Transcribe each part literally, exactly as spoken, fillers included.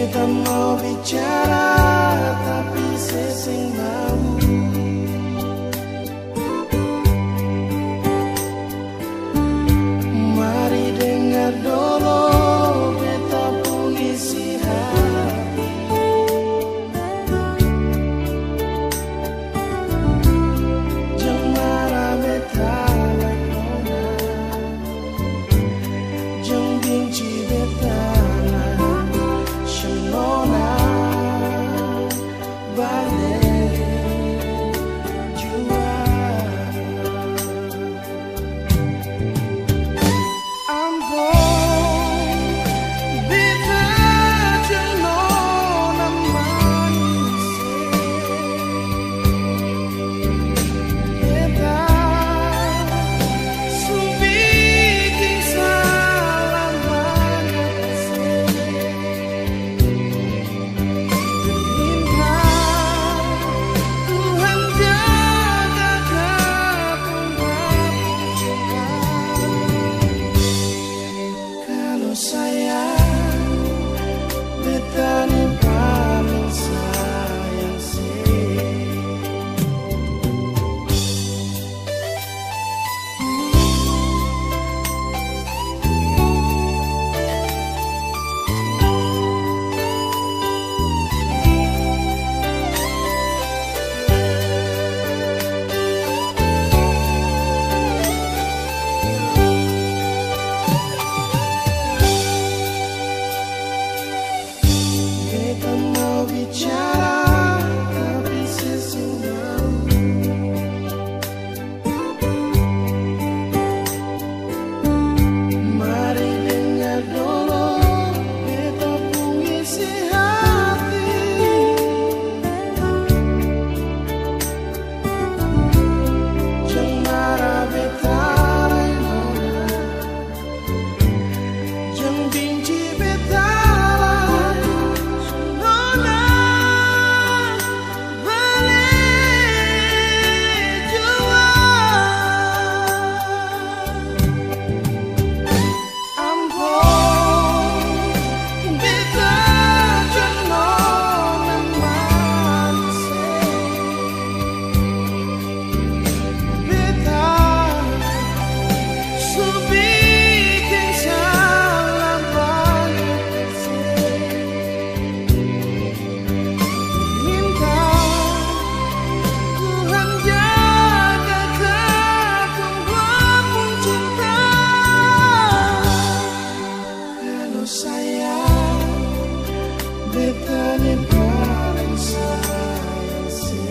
Beta mau bicara, tapi se seng mau. Mari dengar dolo beta pung isi hati. Jang mara beta lai nona. Jang binci beta lai, seng nona bale jua. Ampong, beta jang nona manis. Beta su biking salah banya se. Minta Tuhan jaga katong baku cinta. Kalo sayang, beta ni paling sayang se. Beta mau bicara, tapi se seng mau. Mari dengar dolo beta pung isi hati. Jang mara beta lai nona. Jang binci beta lai, nona bale jua. Ampong, beta jang nona manis se. Beta su biking salah banya se. Minta Tuhan jaga katong dua pung cinta. Kalo sayang, beta ni paling sayang se.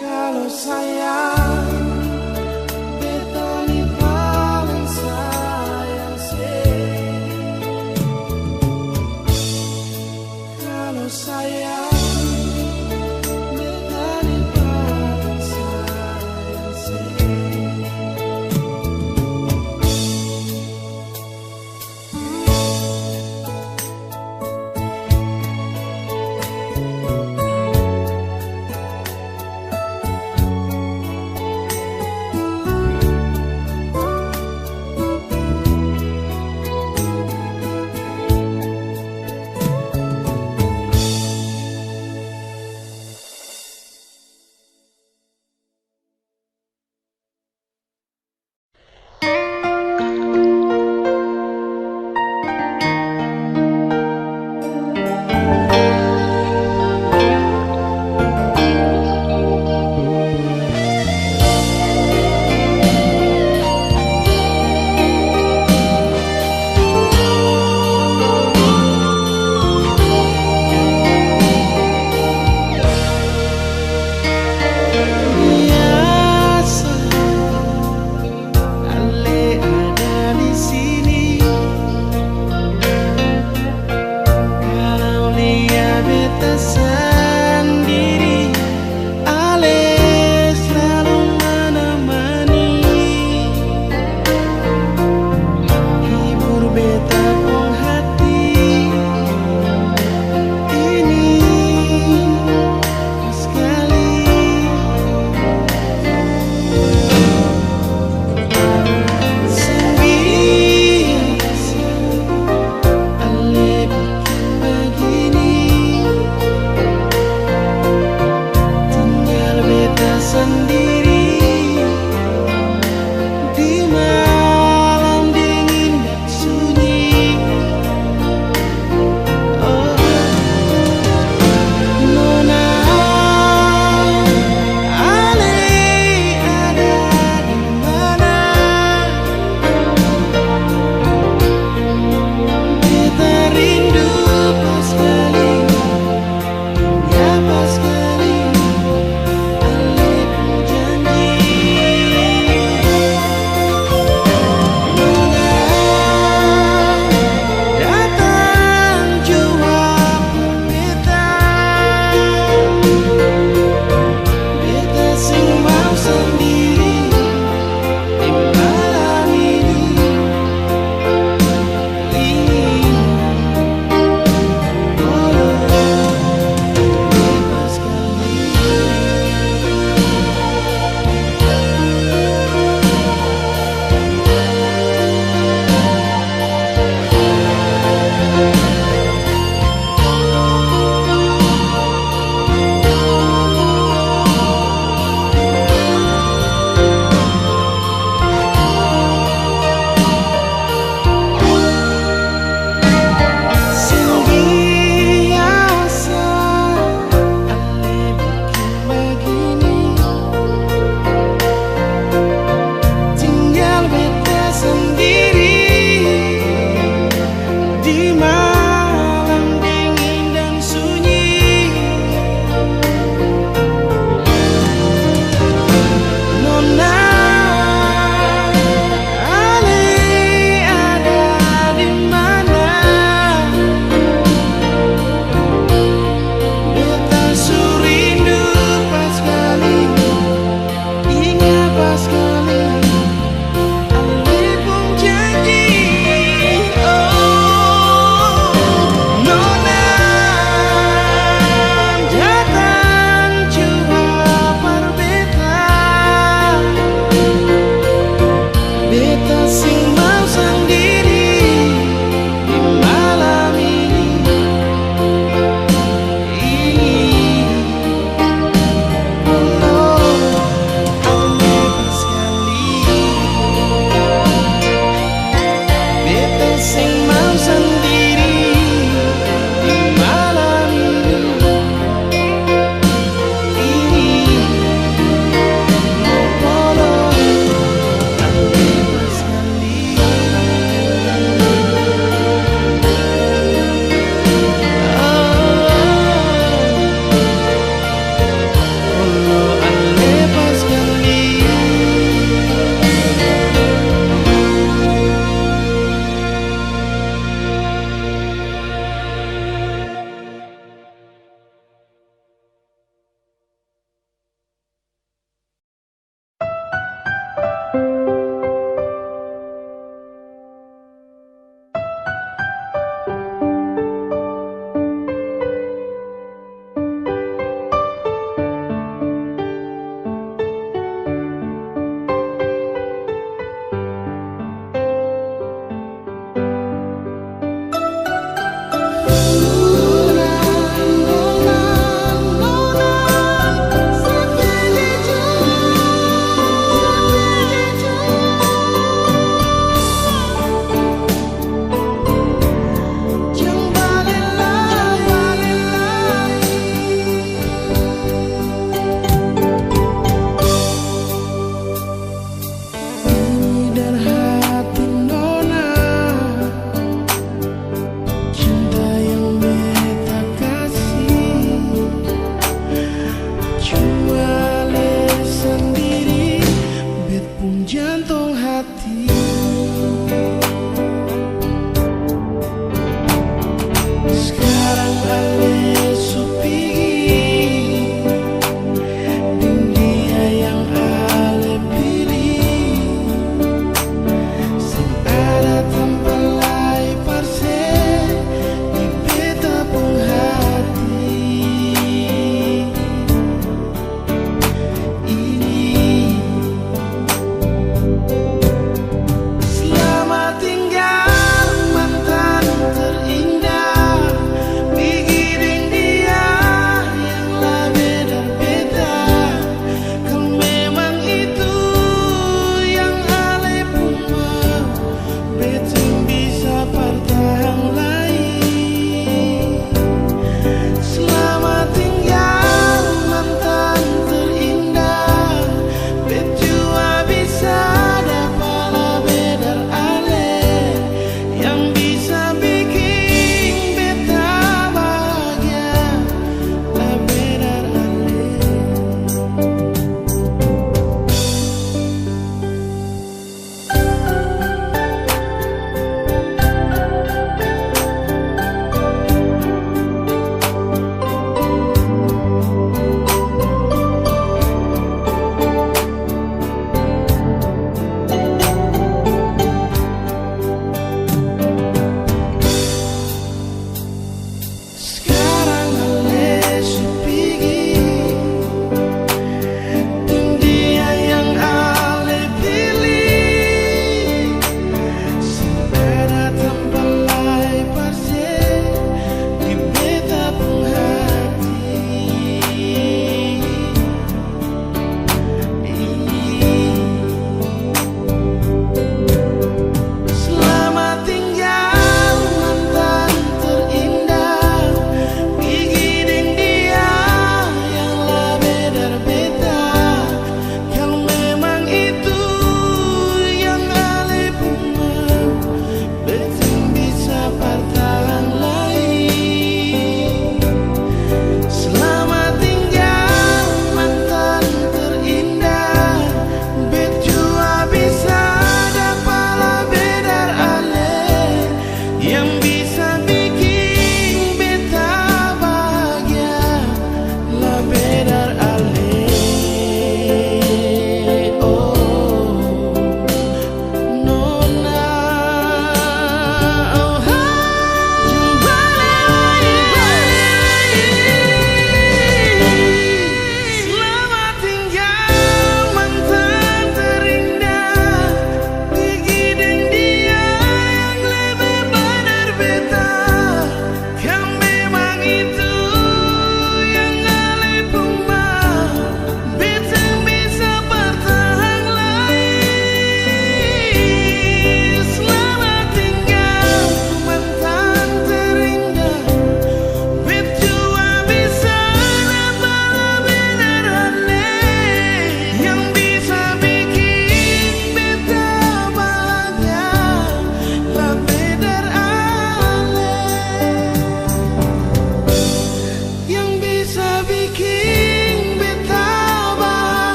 Kalo sayang, beta ni paling sayang se. Kalo sayang, beta ni paling sayang se. Ale su pigi deng dia yang ale pilih, seng ada tampa lai par se di beta pung hati ini. Slamat tinggal mantan terindah, pigi deng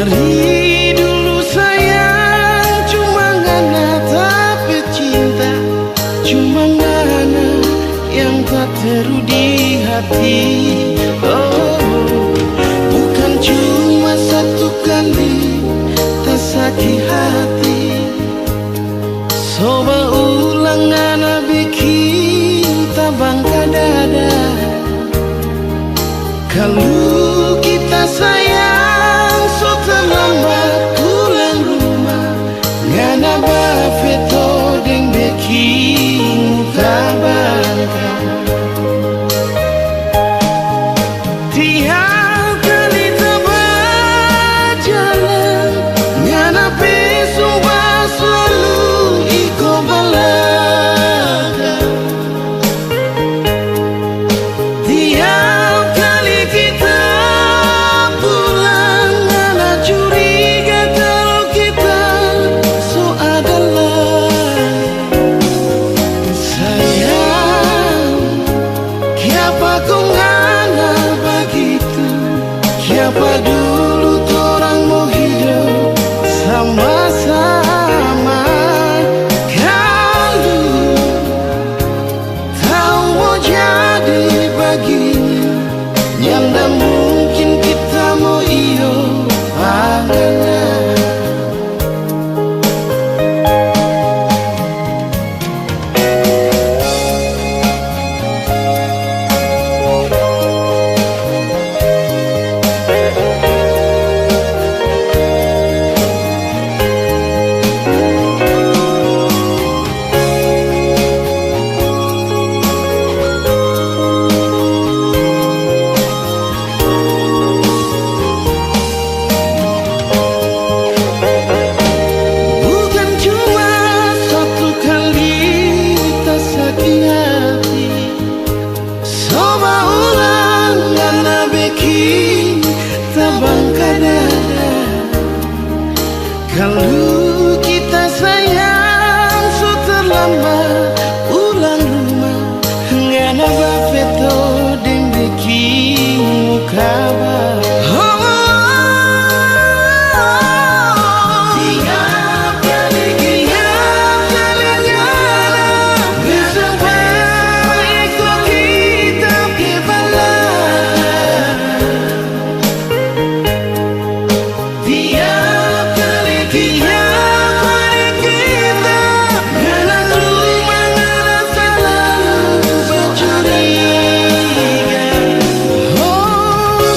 Dari dulu sayang, cuma ngana ta pe cinta, cuma ngana yang ta teru di hati. Oh, bukan cuma satu kali ta saki hati. Coba ulang ngana biking tabangka dada. Kalu kita sayang so terlambat pulang rumah, ngana bafeto deng biking muka bangka. Tiap kali ta bajalan, ngana pe sumpah slalu iko balakang. Tiap kali kita pulang, ngana curiga kalu kita so ada laeng. Sayang, kiapa kong ngana bagitu? Kiapa dulu torang mo hidop sama-sama? Kalu tau mo jadi bagini, nyanda mungkin kita mo iyo pa ngana. Bukan cuma satu kali ta saki hati, coba ulang ngana biking tabangka dada. Kalu kita sayang so terlambat pulang rumah, ngana bafeto deng biking muka ba. Oh, tiap kali kita, tiap kali kita, bisa iko kita pe bala. Tiap kali, tiap kali kita, ngana cuma ngana salalu bacuriga. Oh,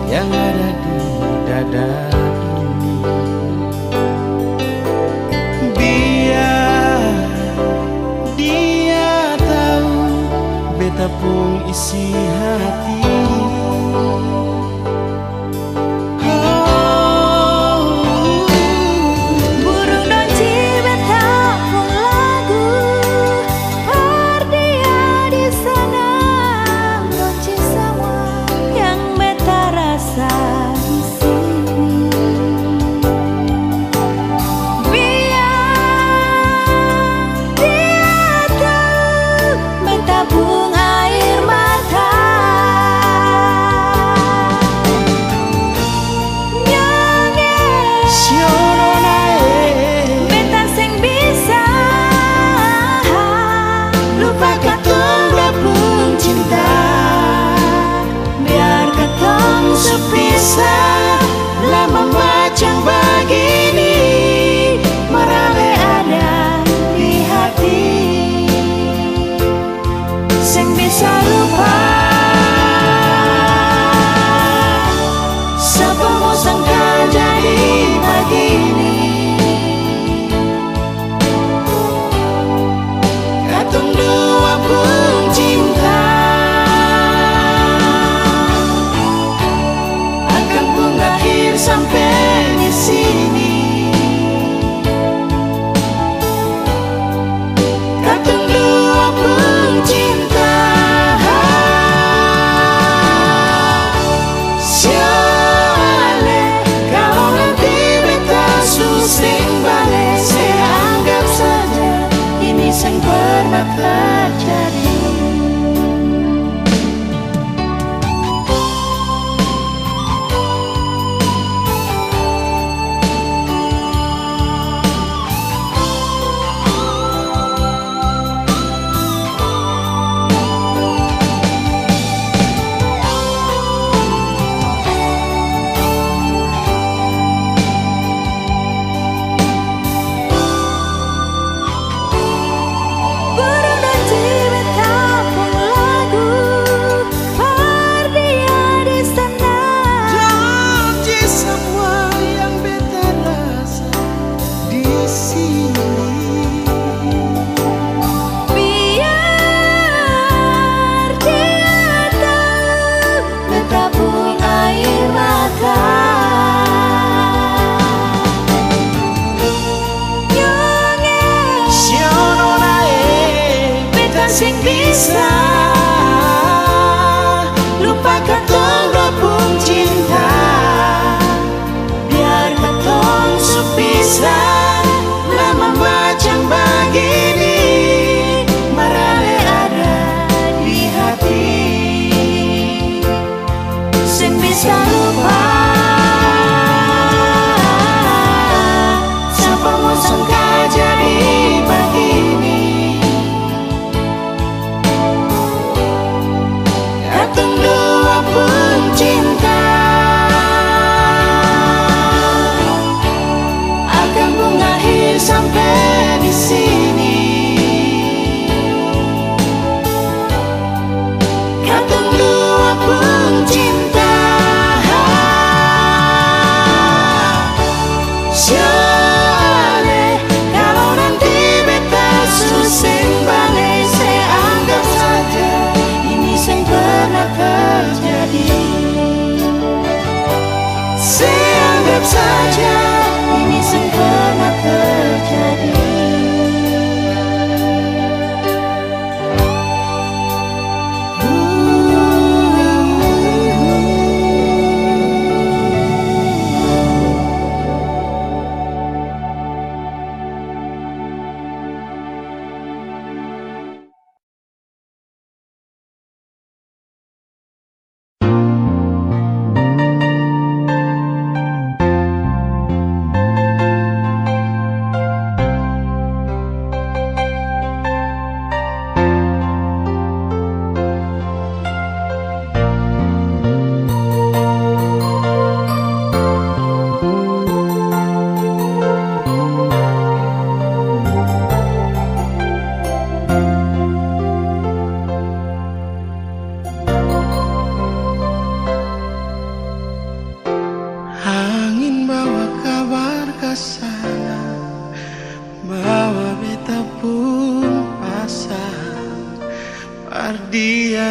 yang ada di dada ini. Biar dia tahu beta pung isi hati. Oh, burung donci beta pung lagu, par dia di sana. Samua yang beta rasa di sini. Biar dia tahu beta pung air mata.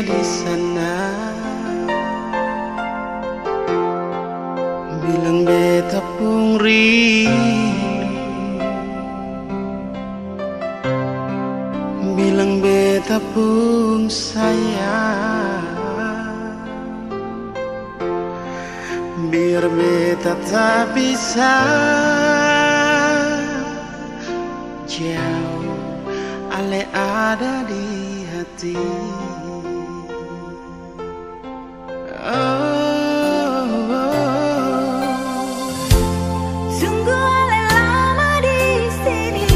di sana, bilang beta pung rindu, bilang beta pung sayang, biar beta tak bisa jauh, ale ada di hati. Oh, oh. Sungguh ale lama di sini,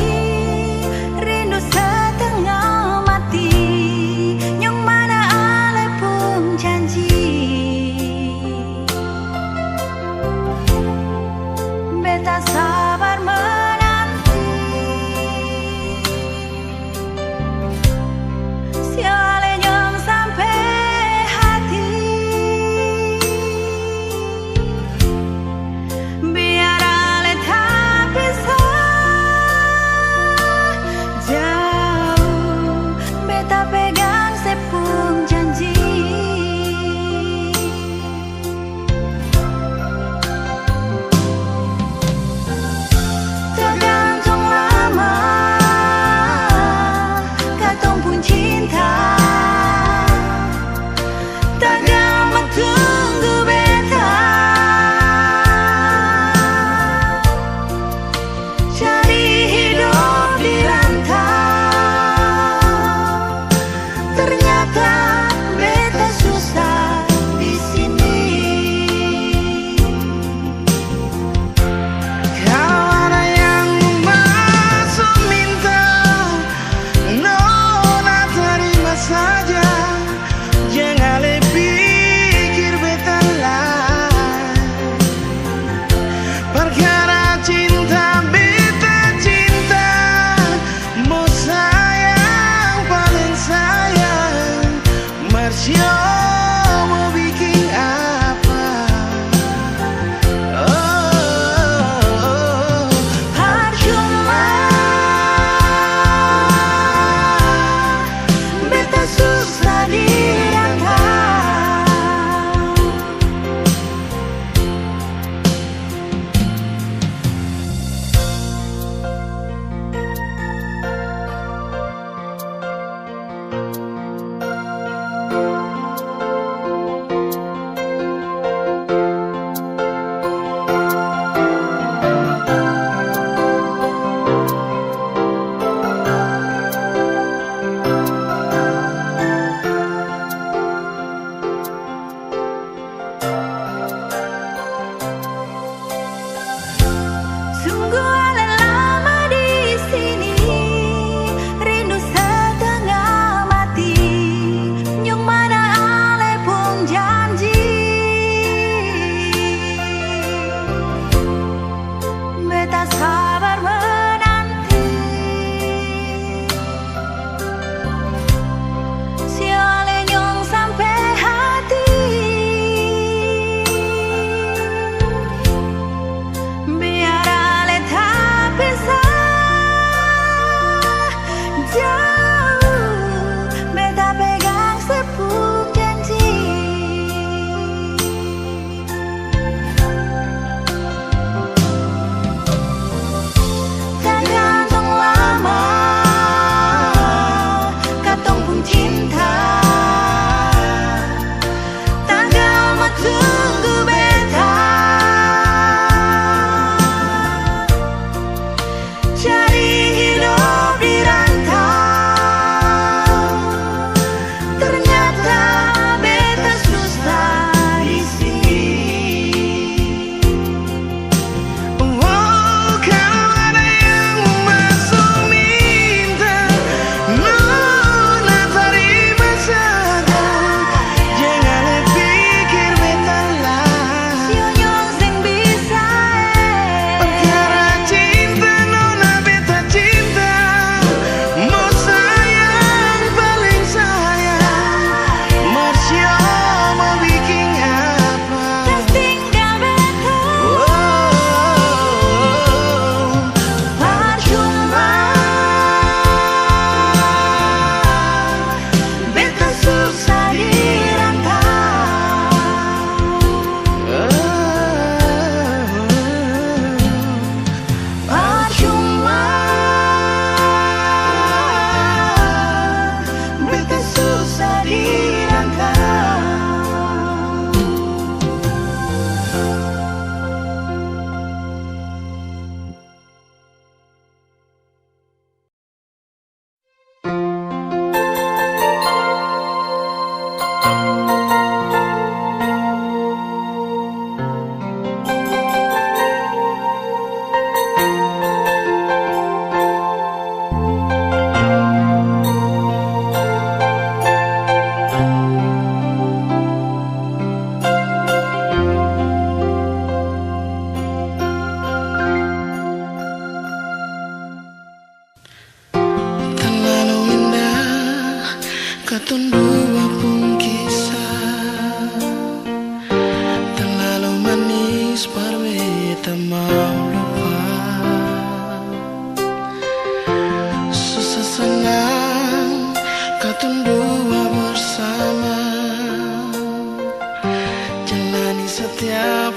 rindu setengah mati. Nyong mana ale pung janji? Beta sabar menanti. Siale nyo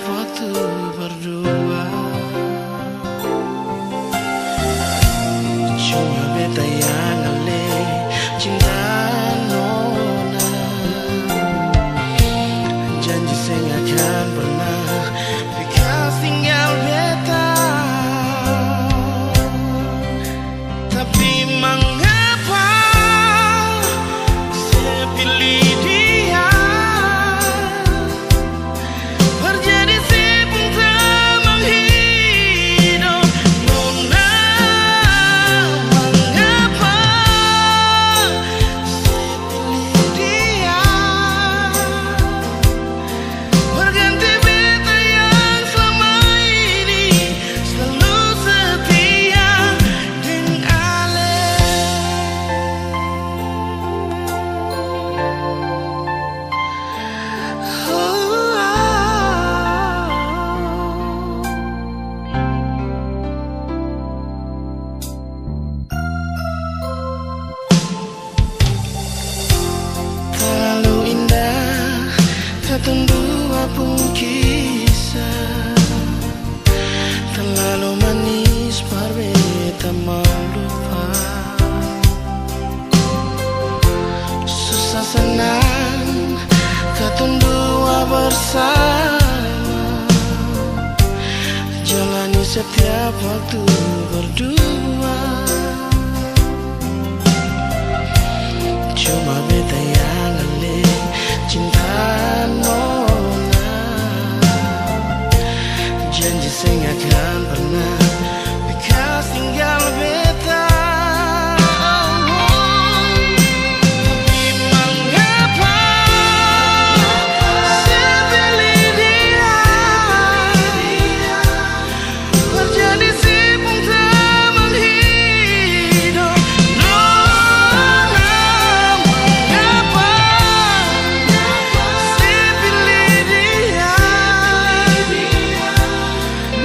waktu berdua. Cuma beta yang ale cinta nona. Janji seng akan pernah bekas tinggal beta. Tapi mangapa se pilih dia? Par jadi se pung tamang hidop nona. Mangapa se pilih dia? Berganti beta yang selama ini selalu setia deng ale. Talalu indah katong dua pung kisah, talalu manis par beta mau lupa. Susah sanang katong dua bersama, jalani setiap waktu berdua. Cuma beta yang ale cinta nona. Janji seng akan pernah bekas tinggal beta. Tapi mangapa se pilih dia? Jadi se pung tamang hidop nona, mangapa se pilih dia?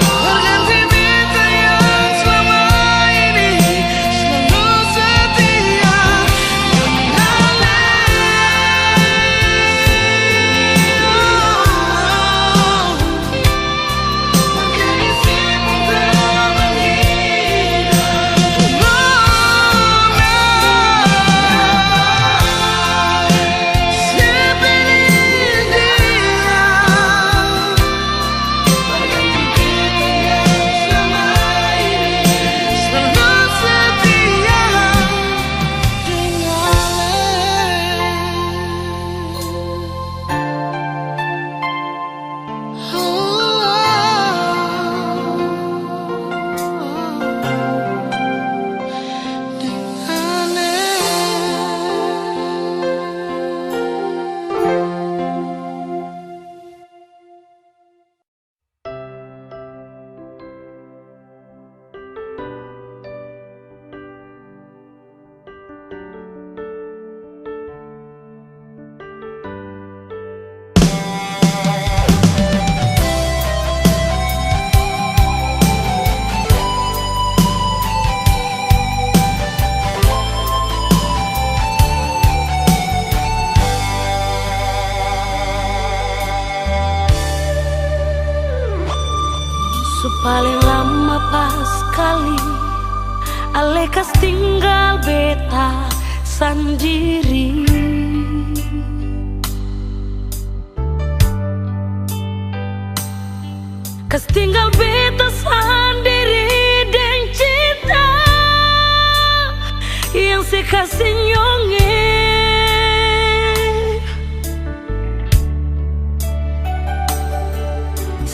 Berganti beta yang selama ini selalu setia. Su paleng lama paskali ale kas tinggal beta sandiri. Kas tinggal beta sandiri deng cinta yang se kasi nyonge.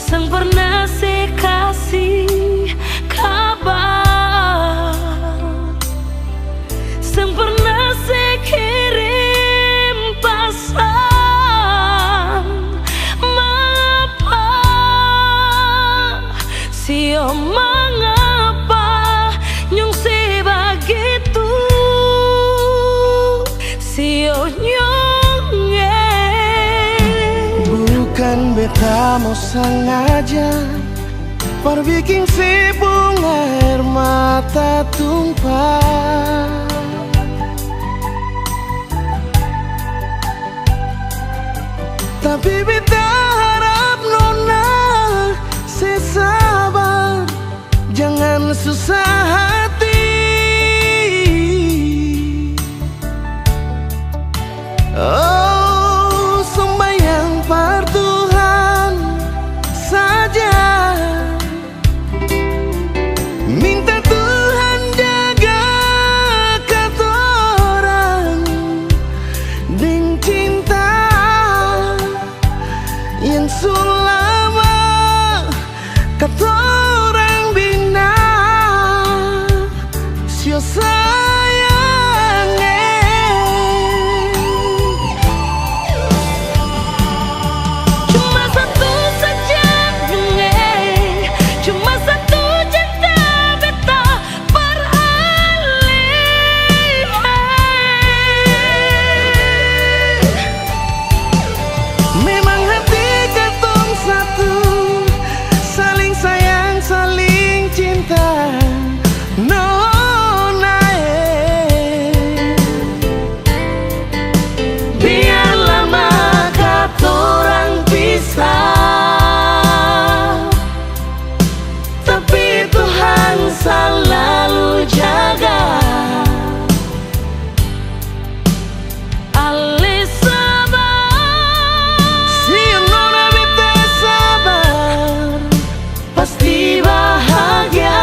Seng pernah se kasi kabar, seng pernah se kirim pasan. Mangapa, sio mangapa nyong se bagitu? Sio nyong e. Bukan beta mo sangaja par biking se pung aer mata tumpah. Tapi beta harap nona susah hati. Oh, sumbayang par Tuhan saja. Minta Tuhan jaga katorang deng cinta yang su lama katorang bina. Sio sayang e. Cuma satu saja dong e, cuma satu cinta beta beralih e. Memang hati katong satu, saling sayang, saling cinta. Nona e, biar lama katorang pisah, tapi Tuhan salalu jaga. Ale sabar. Sio nona beta sabar, pasti bahagia.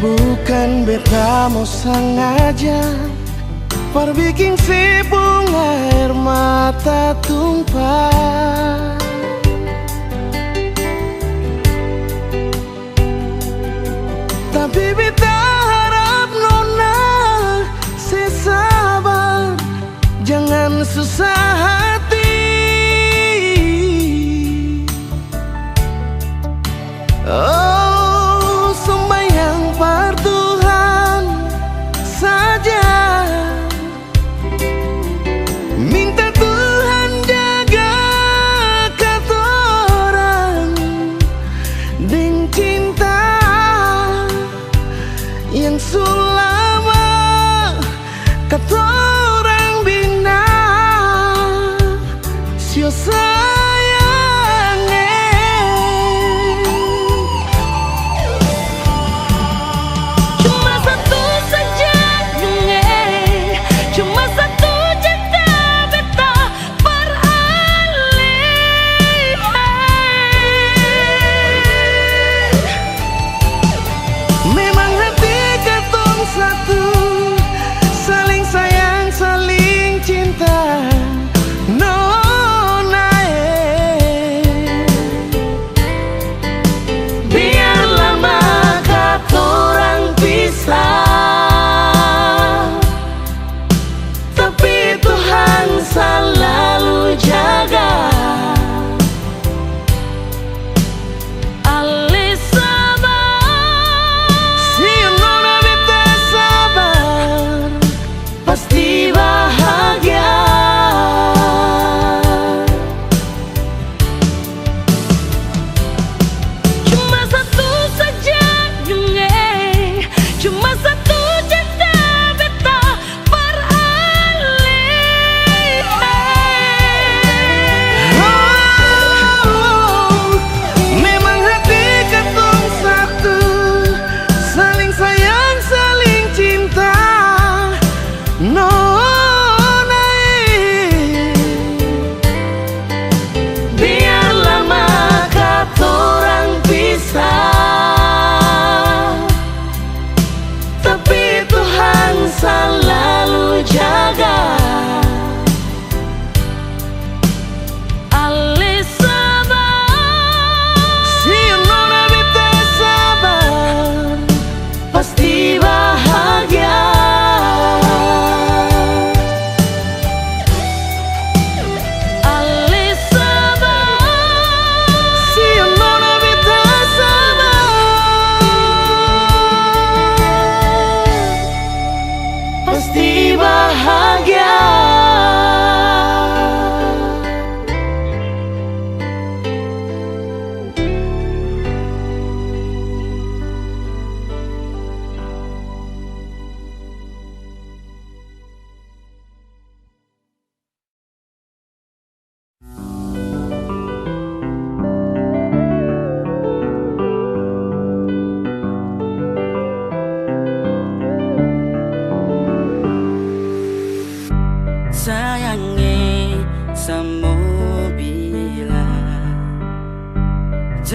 Bukan beta mo sangaja par biking se pung aer mata tumpah. Tapi beta harap nona se sabar, jangan susah hati. Oh, sumbayang par Tuhan saja. Minta Tuhan jaga katorang deng cinta yang su lama katorang bina. Sio sayang e. Cuma satu saja dong e, cuma satu cinta beta beralih e. Memang hati katong satu, saling sayang, saling cinta, nona e.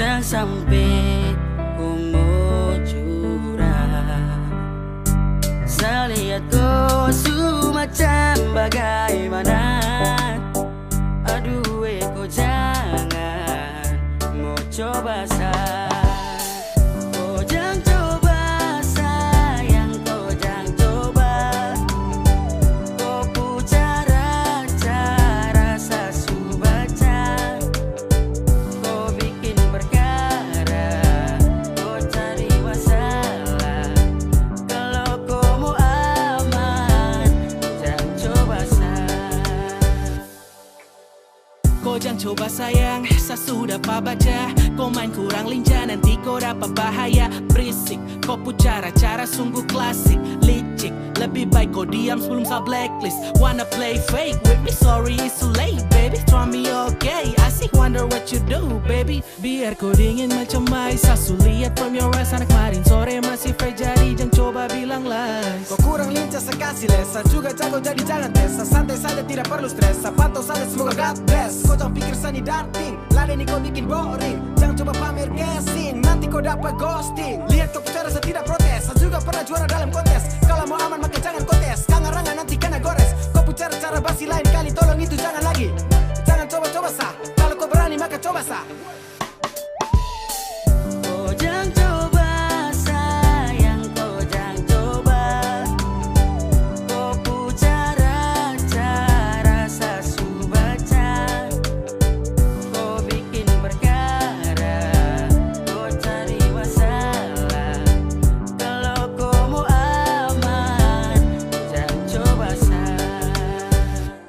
Jang sampe ko mo curang. Sa liat ko su macam bagaimana. Aduh, eh, ko jangan mo coba sa. Ko jang coba sayang, ko jang coba. Ko pu cara-cara sa su baca. Ko bikin perkara, ko cari masalah. Kalo ko mo aman, jang coba sa. Ko jang coba sayang, sa su dapa baca. Ko main kurang lincah, nanti ko dapa bahaya. Berisik, ko pu cara-cara sungguh klasik. Licik, lebih baik ko diam sebelum sa blacklist. Wanna play fake with me? Sorry, it's too late, baby. Try me, okay. I see, wonder what you do, baby. Biar ko dingin macam ais, sa su liat from your eyes. Anak marin sore masih fresh, jadi jang coba bilang lies. Ko kurang lincah, sa kasi les. Sa juga jago, jadi jangan tes. Sa santai saja, tidak perlu stres. Sa pantau saja, semoga God bless. Ko jang pikir sa ni darting, lade ni ko bikin boring. Jang coba pamer casing, nanti ko dapa ghosting. Lihat ko pu cara, sa tidak protes. Sa juga pernah juara dalam kontes. Kalau mau aman, maka jangan ko tes. Kangaranga nanti kena gores. Ko pu cara-cara basi lain kali, tolong itu jangan lagi. Jangan coba-coba sa. Kalau ko berani, maka coba sa. Ko jang coba sayang, ko jang coba. Ko pu cara-cara sa su baca. Ko bikin perkara, ko cari masalah. Kalau ko mo aman, jang coba sa.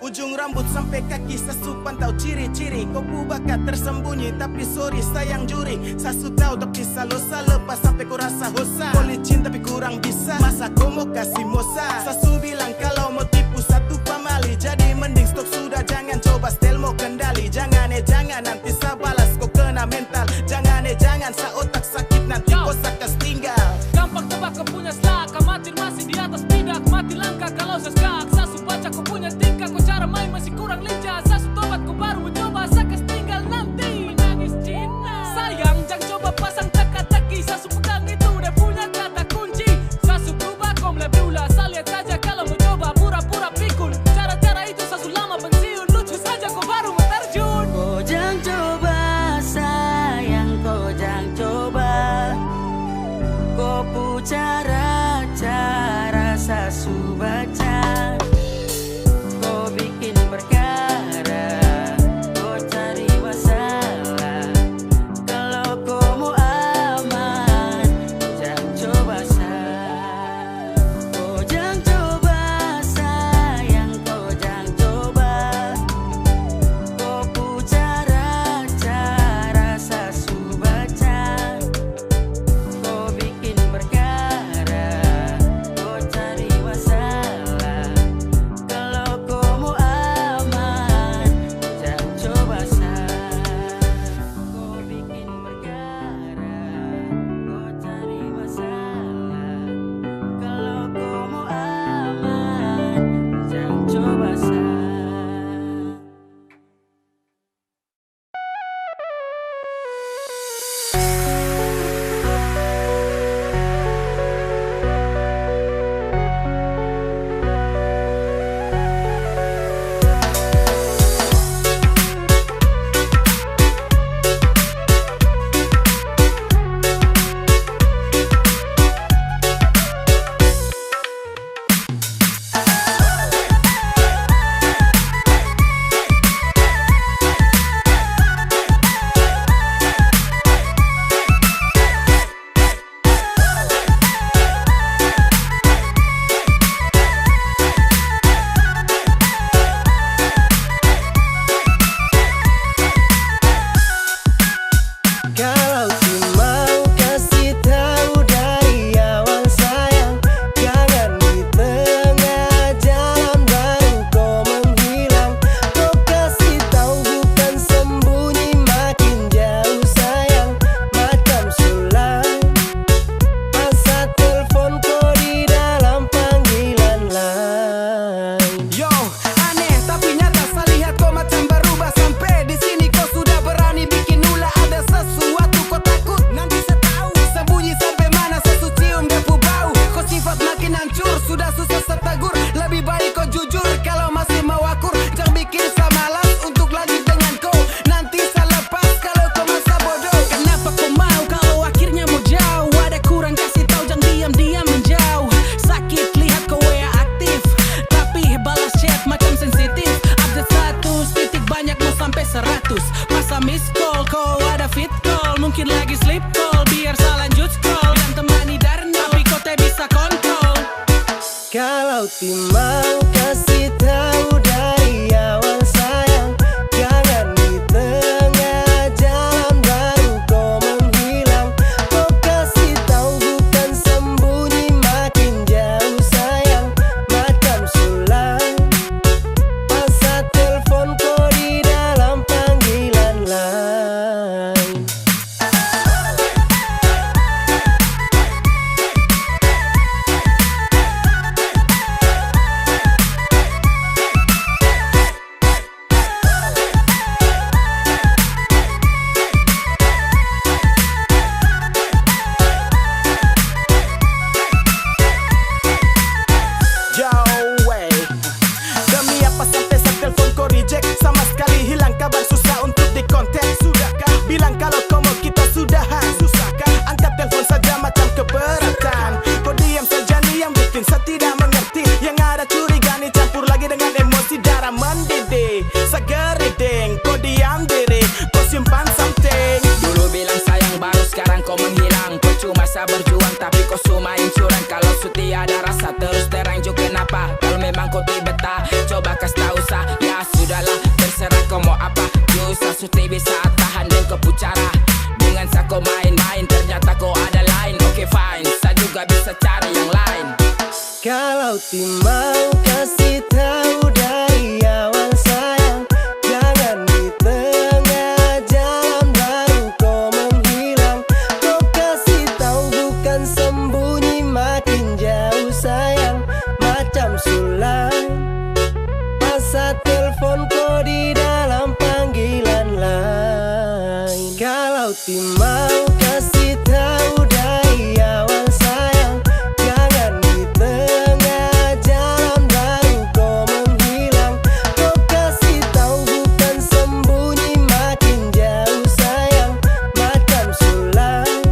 Ujung rambut sampe kaki sa su pantau ciri-ciri. Ko pu bakat tersembunyi, tapi sorry sayang juri. Sa su tau, tapi sa lo sa lepas sampe ko rasa hosa. Ko licin, tapi kurang bisa, masa ko mo kasi mosa? Sa su bilang kalau mo tipu satu pamali, jadi mending stop sudah, jangan coba setel mo kendali. Jangan, eh, jangan, nanti sa balas ko kena mental. Jangan, eh, jangan, sa otak sakit, nanti ko sa kas tinggal. Gampang tebak ko punya slak, kamatir masih di atas pidak, mati langkah kalau sa skak. Sa su baca ko punya tingkah, ko cara main masih kurang lincah. Sa su tobat, ko baru mo coba, sa kas tinggal nanti. Menangis cinta. Sayang, jang coba pasang teka-teki. Sa su pegang itu dia punya kata kunci. Sa su berubah, kom lebe ula. Sa lihat saja kalau mo coba pura-pura pikun. Cara-cara itu sa su lama pensiun. Lucu saja, ko baru mo terjun. Ko jang coba Miss call, ko ada fit call, mungkin lagi sleep call, biar sa lanjut scroll. Bilang temani Darno, tapi kote bisa kontrol. Kalau timau kasi tau dari awal sayang, jangan di tengah jalan baru ko menghilang. Ko kasi tau bukan sembunyi makin jauh sayang, macam sulang. Pas sa telpon ko di dalam panggilan lain. Yo, wey. Demi apa sampe sa telpon ko reject? Sama skali hilang kabar, susah untuk dikontak. Sudahkah bilang kalo ko mo kita sudahan? Susahkah angkat telpon saja macam keberatan? Ko diam saja ni yang bikin sa tidak mengerti. Yang ada curiga ni campur lagi dengan emosi, darah mendidih. Sa geriding, ko diam diri, ko simpan something. Dulu bilang sayang, baru skarang ko menghilang. Percuma sa berjuang, tapi ko su main curang. Kalo su tiada rasa, terus terang jo kenapa? Kalo memang ko ti betah, coba kas tau sa. Ya sudahlah, terserah ko mo apa. Ju sa su ti bisa tahan deng ko pu cara. Dengan sa ko main-main, ternyata ko ada lain. Oke, fine, sa juga bisa cari yang lain. Kalau timau kasi tau dari awal sayang, jangan di tengah jalan baru ko menghilang. Ko kasi tau bukan sembunyi makin jauh sayang, macam sulang. Pas sa telpon ko di dalam panggilan lain. Kalau timau kasi tau dari awal sayang, jangan di tengah jalan baru ko menghilang. Ko kasi tau bukan sembunyi makin jauh sayang, macam sulang.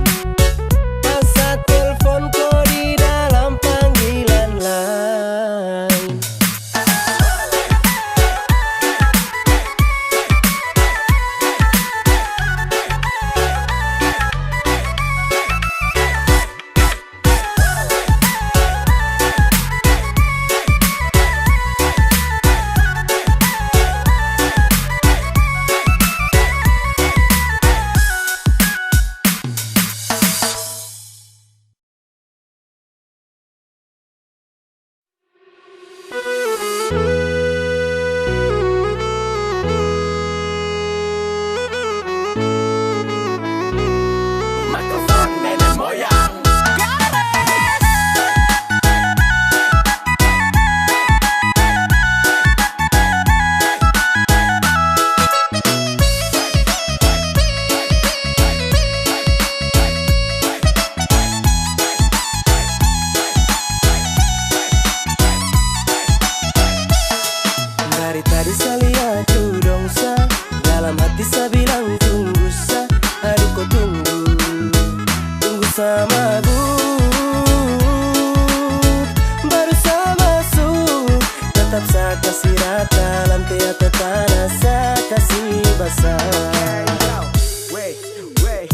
Pas sa telpon ko di dalam panggilan lain. Dari tadi sa lia tu dong sa, dalam hati sa bilang tunggu sa, aduh ko tunggu, tunggu sa mabuk, baru sa masuk, tatap sa kasi rata, lantai atau tanah sa kasi basah. Wey, wey.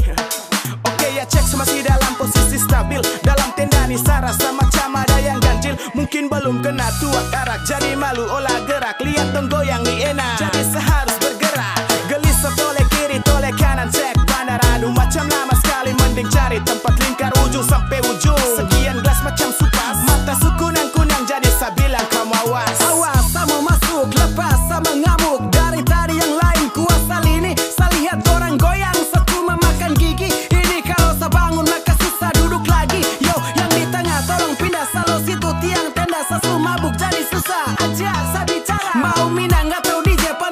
Oke, ya cek, su masih dalam posisi stabil. Dalam tenda ni sa rasa macam ada yang ganjil. Mungkin belum kena tuak arak, jadi malu olah gerak. Lihat dong goyang ni enak, jadi sa harus bergerak. Gelisah toleh kiri, toleh kanan, cek bandar. Aduh, macam lama skali, mending cari tempat lingkar ujung sampe ujung. Sekian gelas macam su pas, mata su kunang-kunang, jadi sa bilang kam awas. Awas, sa mo masuk, lepas sa mengamuk. Dari tadi yang lain ku asal ini. Sa lihat dorang goyang, sa cuma makan gigi. Ini kalo sa bangun maka susah duduk lagi. Yo, yang di tengah tolong pindah, sa lo situ tiang tenda, sa su mabuk jadi susah ajak sa bicara. Mau minang atau di depan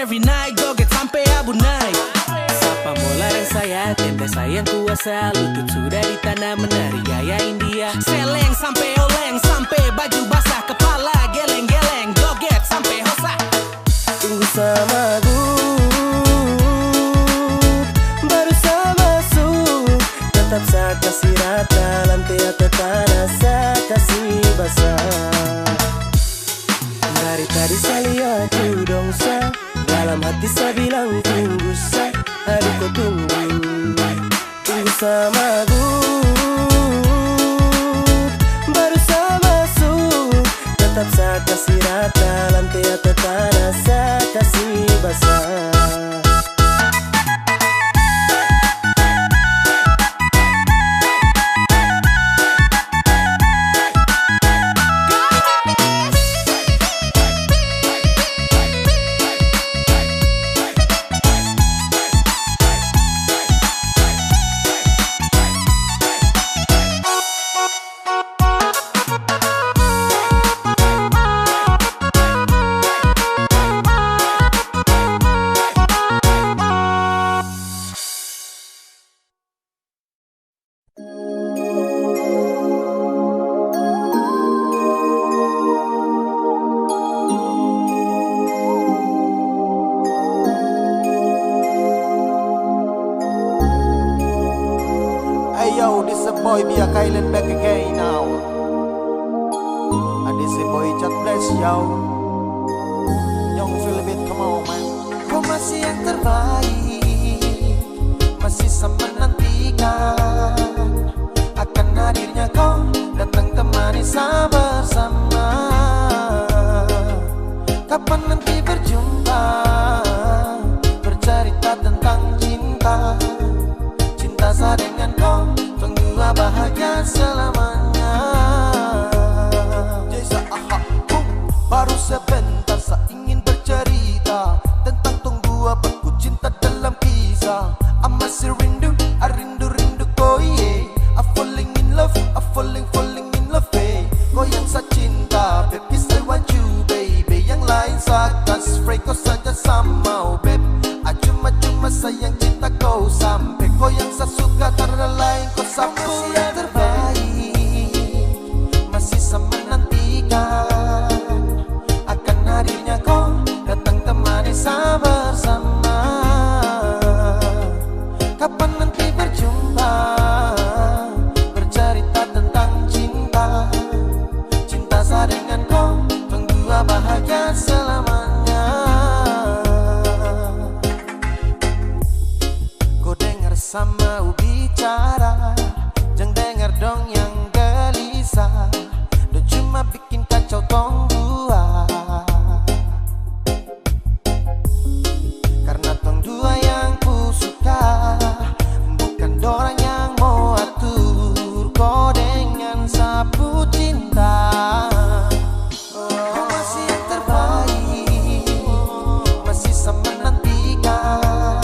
Every night joget sampe abu naik. Sapa mo larang saya, tenda sayang kuasa. Lutut sudah di tanah menari gaya India. Seleng sampe oleng, sampe baju basah, kepala geleng-geleng, joget sampe hosa. Tunggu sama gut, baru sama su. Tetap sa kasi rata, lantai atau tanah sa kasi basah. Dari tadi sa lia tu dong sa, dalam hati sa bilang tunggu sa, aduh ko tunggu. Tunggu sama gut, baru sama su. Tetap sa kasi rata, lantai atau tanah sa kasi basah. Hey yo, this a boy Bia Kailen back again now. And this a boy Jack Bless, yo. Young Philip, come on, man. Kau masih yang terbaik, masih sama nantikan akan hadirnya kau datang temani sa bersama. Kapan nanti berjumpa, bercerita tentang cinta, cinta sa dengan kau, tong dua bahagia selamanya. Jesa, aha, hum, baru sebentar sa ingin bercerita tentang tong dua baku cinta dalam kisah. I masih rindu, I rindu-rindu ko, yeah. I falling in love, I falling, falling in love, eh. Ko yang sa cinta, baby, I want you, baby. Yang lain sa kas spray, ko saja sa mau, babe. I cuma-cuma sayang cinta ko sampe. Ko yang sa suka, tarada lain, ko sa punya terbaik. Masih sa menantikan akan hadirnya ko datang temani sa bersama. Kapan nanti berjumpa, bercerita tentang cinta, cinta sa dengan ko, tong dua bahagia selamanya. Ko dengar sa mau bicara, jang dengar dong yang gelisah. Dong cuma bikin kacau tong dua. Karna tong dua yang ku suka, bukan dorang yang mo atur ko dengan sa pu cinta. Ko masih yang terbaik, masih sa menantikan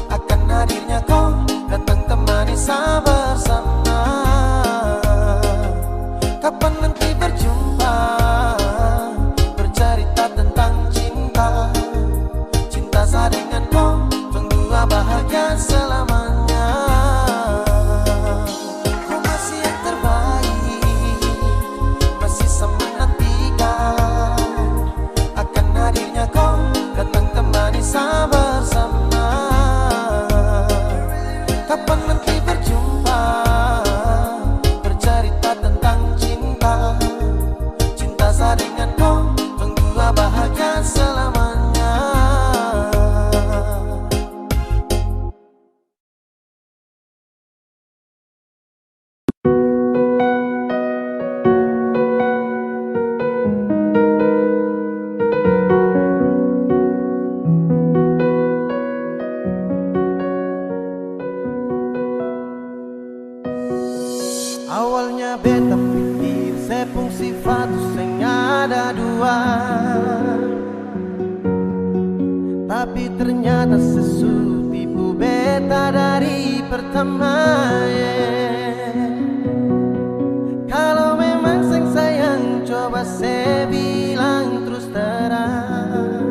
akan hadirnya ko datang temani sa bersama. Kapan nanti berjumpa, bercerita tentang cinta, cinta sa dengan ko, tong dua bahagia selamanya. Ko masih yang terbaik, masih sa menantikan akan hadirnya ko datang temani sa bersama. Kapan nanti berjumpa, bercerita tentang cinta, cinta sa dengan ko, tong dua bahagia selamanya. Awalnya beta pikir se pung sifat tu seng ada dua. Tapi ternyata se su tipu beta dari pertama, yeah. Kalo memang seng sayang, coba se bilang trus terang.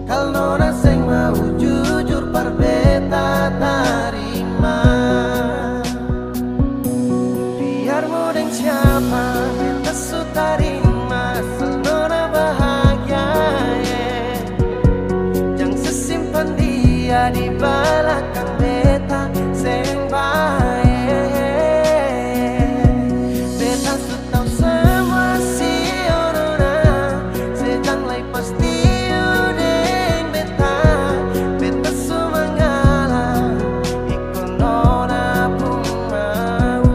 Kal nona seng mau jujur par beta tarima. Biar mo deng siapa, beta su tarima asal nona bahagia, eh. Jang se simpan dia di balakang beta, seng bae. Beta su tau samua si nona, se jang lai pastiu deng beta, beta su mangalah iko nona pung mau.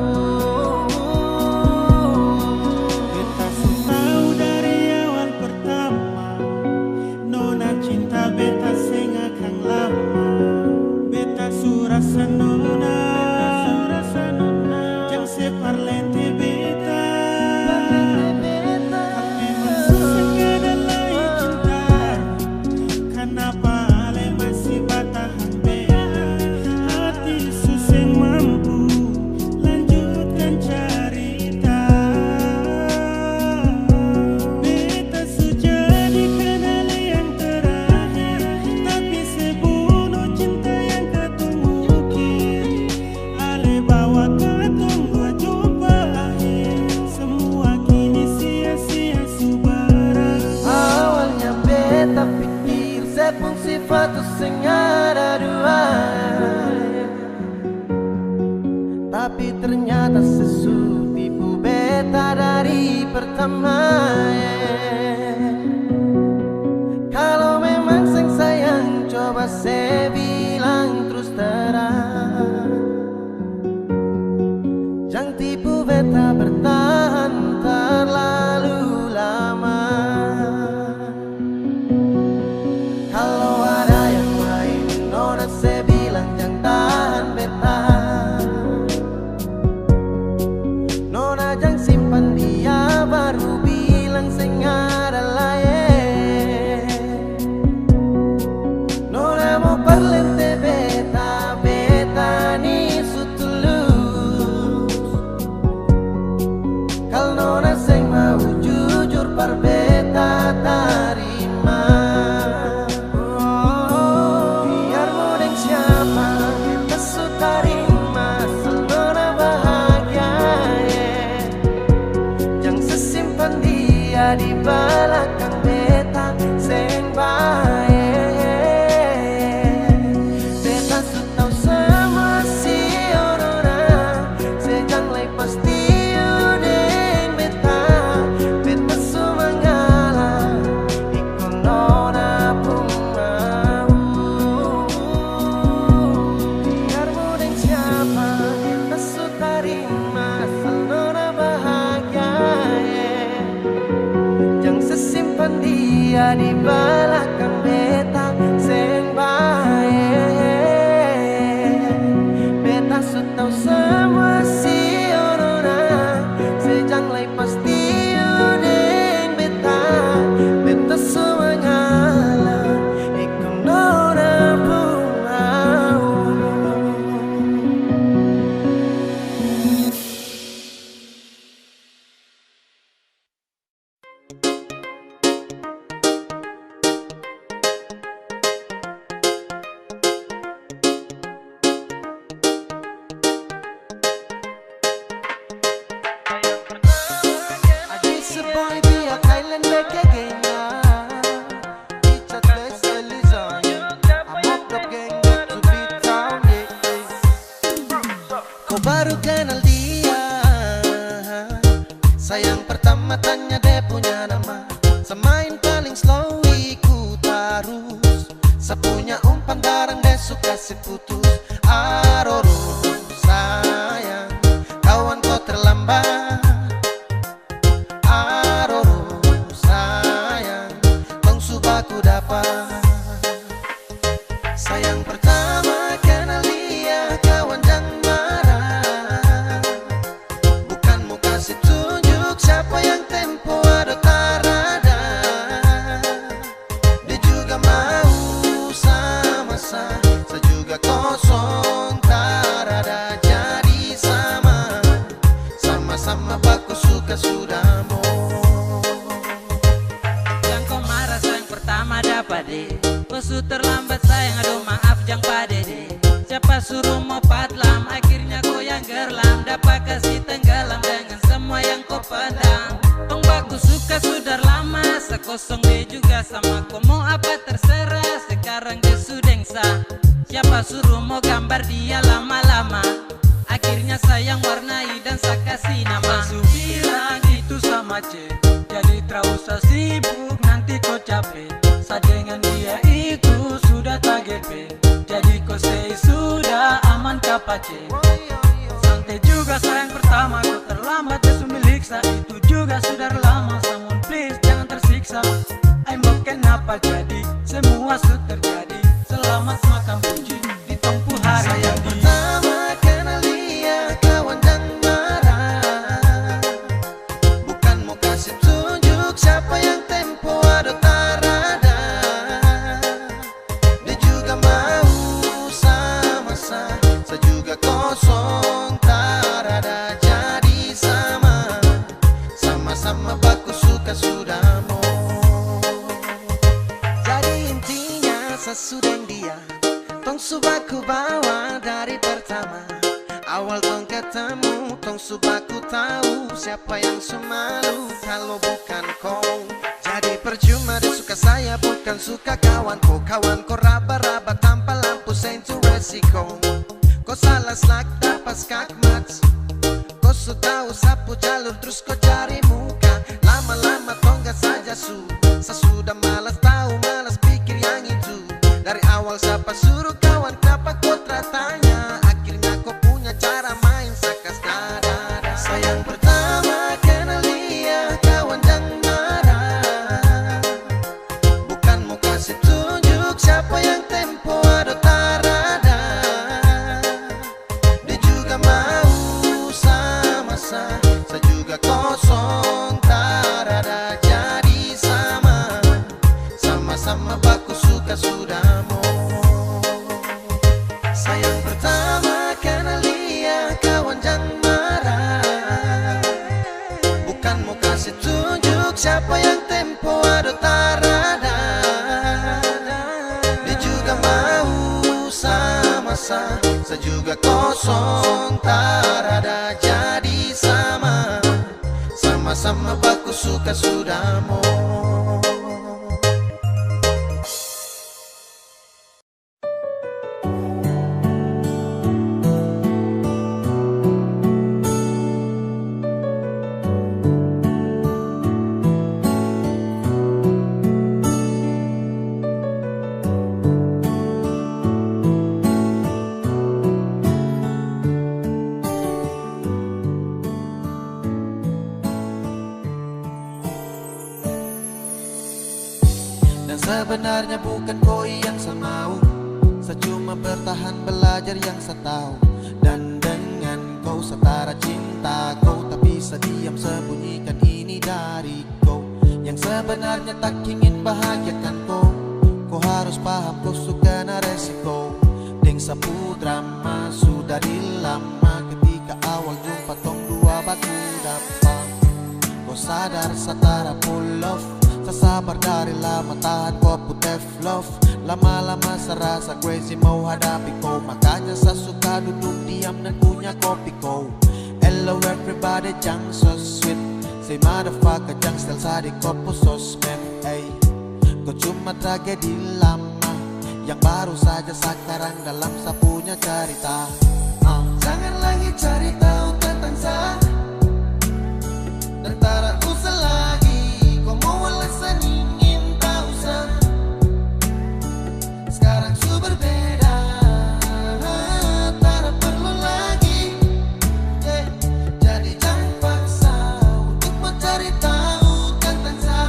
Beta su tau dari awal pertama, nona cinta beta seng akang lama. Beta su rasa nona, jang se par lente beta. Tapi memang su seng ada lai cinta. Kanapa ale masih batahang beta? Hati su seng mampu lanjutkan carita. Beta su jadi kanal yang terakhir, tapi se bunuh cinta yang katong ukir. Ale bawa katong dua jumpa akhir, semua kini sia-sia su berakhir. Awalnya beta pikir se pung sifat tu seng ada dua, tapi ternyata se su tipu beta dari pertama, eh. Kalo memang seng sayang, coba se bilang trus terang. Jang tipu beta bertahan terlalu lama. Kalo ada yang lain, nona se bilang jang tahan beta. Nona jang simpan dia, baru bilang seng ada laen. Nona mo parlente beta, beta ni su tulus. Kal nona seng mau jujur par beta tarima. Biar mo deng siapa, beta su tarima asal nona bahagia, eh. Jang se simpan dia di balakang beta, seng bae. Beta su tau samua si nona, se jang lai pastiu deng beta, beta su mangalah iko nona pung mau. Biar mo deng siapa, beta su tarima asal nona bahagia, eh. Jang se simpan dia di balakang beta, seng bae. Beta su tau samua si nona, se jang lai pastiu deng beta, beta su mangalah iko nona pung mau. This a boy be a Thailand back again now. Richard West Elizon. I'm up the gang, got to be town, yeah, yeah. Ko baru kenal dia, sayang pertama tanya de punya nama. Sa main paling slow, ikut tarus. Sa punya umpan barang de su kasi putus. Aroro sayang, kawan ko terlambat. Aroro sayang, tong su baku dapa. Sayang pertama kenal dia, kawan jang marah. Bukan mo kasi tunjuk siapa yang tempo ado tarada. Dia juga mau sama sa, sa juga kosong tarada, jadi sama, sama-sama baku suka sudah mo. Jang ko marah, sayang pertama dapa de. Ko su terlambat sayang, aduh maaf jang padede. Siapa suruh mo patlam, akhirnya ko yang gerlam. Dapa kasi tenggelam dengan semua yang ko pendam. Tong baku suka sudah lama, sa kosong de juga sama ko mo apa terserah. Sekarang de su deng sa, siapa suruh mo gambar dia lama-lama. Akhirnya sa yang warnai dan sa kasi nama. Sa su bilang itu sama C, jadi tra usah sibuk, nanti ko cape. Sa dengan dia itu sudah ta G P, jadi ko sei sudah aman ka pace. Sante juga sayang, pertama ko terlambat, dia su milik sa itu juga sudah lama. Someone please, jangan tersiksa. Ai mo kenapa jadi, semua su terjadi. Selamat makan puji di tong pu hari jadi. Sayang pertama kenal dia, kawan jang marah. Bukan mo kasi tunjuk siapa yang tempo ado tarada. Dia juga mau sama sa, sa juga kosong tarada. Jadi sama, sama-sama baku suka sudah mo. Jadi intinya sa su deng dia, tong su baku bawa dari pertama. Awal tong ketemu, tong su baku tau siapa yang su malu kalo bukan ko. Jadi percuma de suka saya, bukan suka kawan ko. Kawan ko raba-raba tampa lampu seng tu resiko. Ko salah slak dapa skakmat. Ko su tau sapu jalur trus ko cari muka. Lama-lama tongga saja su. Sa sudah malas tau, malas pikir yang itu. Dari awal sapa suruh kawan, kenapa ko tra tanya? Akhirnya ko punya cara main sakas dada. Sayang pertama kenal dia, kawan jang marah. Bukan mo kasi tunjuk siapa yang tempo ado tarada. Dia juga mau sama sa, sa juga kosong tarada. Jadi sama, sama-sama baku suka sudah mo. Sayang pertama kenal dia, kawan jang marah. Bukan mo kasi tunjuk siapa yang tempo ado tarada. Dia juga mau sama sa, sa juga kosong tarada. Jadi sama, sama-sama baku suka sudah mo. Dan sebenarnya bukan ko yang sa mau, sa cuma bertahan belajar yang sa tau. Dan dengan ko sa tara cinta ko, tapi sa diam sembunyikan ini dari ko. Yang sebenarnya tak ingin bahagiakan ko, ko harus paham ko su kena resiko. Deng sa pu drama su dari lama, ketika awal jumpa tong dua baku dapa. Ko sadar sa tara full love, sa sabar dari lama tahan ko pu tough love. Lama-lama sa rasa crazy mau hadapi ko, makanya sa suka duduk diam dan kunya kopi ko. Hello everybody, jang so sweet. Say motherfucker, jang style sa di ko pu sosmed, ey. Ko cuma tragedi lama yang baru saja sakarang dalam sa punya carita. Ah. Jangan lagi cari tahu tentang sa, dan tara usah lagi ko mau alasan ingin tahu sa. Skarang su berbeda, tara perlu lagi, yeah. Jadi jang paksa untuk mencari tahu tentang sa.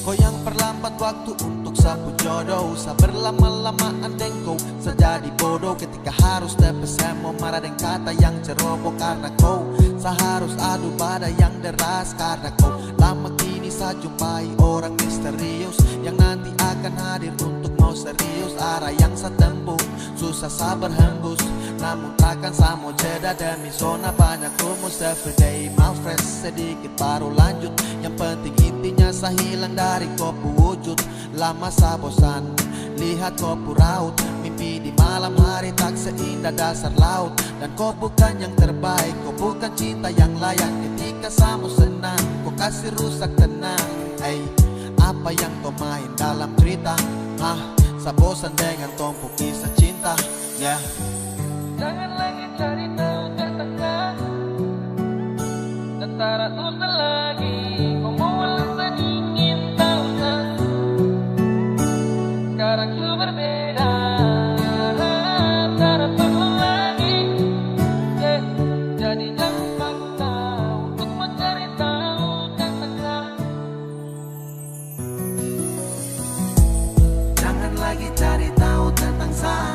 Ko yang perlambat waktu untuk sa pu jodoh, sa berlama-lamaan deng ko, sa jadi bodoh ketika harus tepe semua marah deng kata yang ceroboh karna ko. Sa harus adu bada yang deras karna ko. Lama kini sa jumpai orang misterius yang nanti akan Kan hadir untuk mau serius, arah yang sa tempuh susah sa berhembus, namun takkan sa mau jeda demi zona banyak rumus. Everyday malfresh, sedikit baru lanjut. Yang penting intinya sa hilang dari ko pu wujud. Lama sa bosan lihat ko pu raut, mimpi di malam hari tak seindah dasar laut. Dan ko bukan yang terbaik, ko bukan cinta yang layak. Ketika sa mau senang, ko kasih rusak tenang. Ei, apa yang ko main dalam cerita? Hah, sa bosan dengan tong pu kisah cinta. Ya. Jangan lagi cari tahu tentang sa. Tara usah lagi, ko mau alasan ingin tahu sa. Sekarang su berbeda, tara perlu lagi. Eh, jadi jang paksa untuk mencari tahu tentang sa. Jangan lagi cari tahu tentang sa.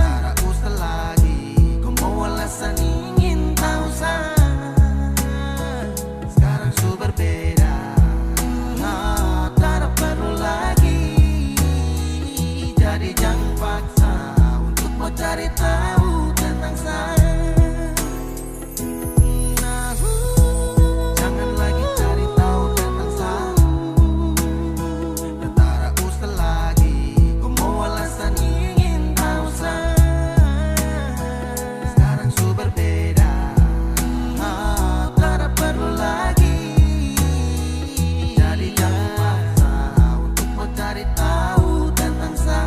Tara usah lagi, ko mau alasan ingin tahu sa. Sekarang su berbeda, tara perlu lagi. Jadi jang paksa untuk mau cari tahu tentang sa. Jangan lagi cari tahu tentang sa. Tara usah lagi, ko mau alasan ingin tahu sa. Sekarang su berbeda, tara perlu lagi. Jadi jang paksa untuk mau cari tahu tentang sa.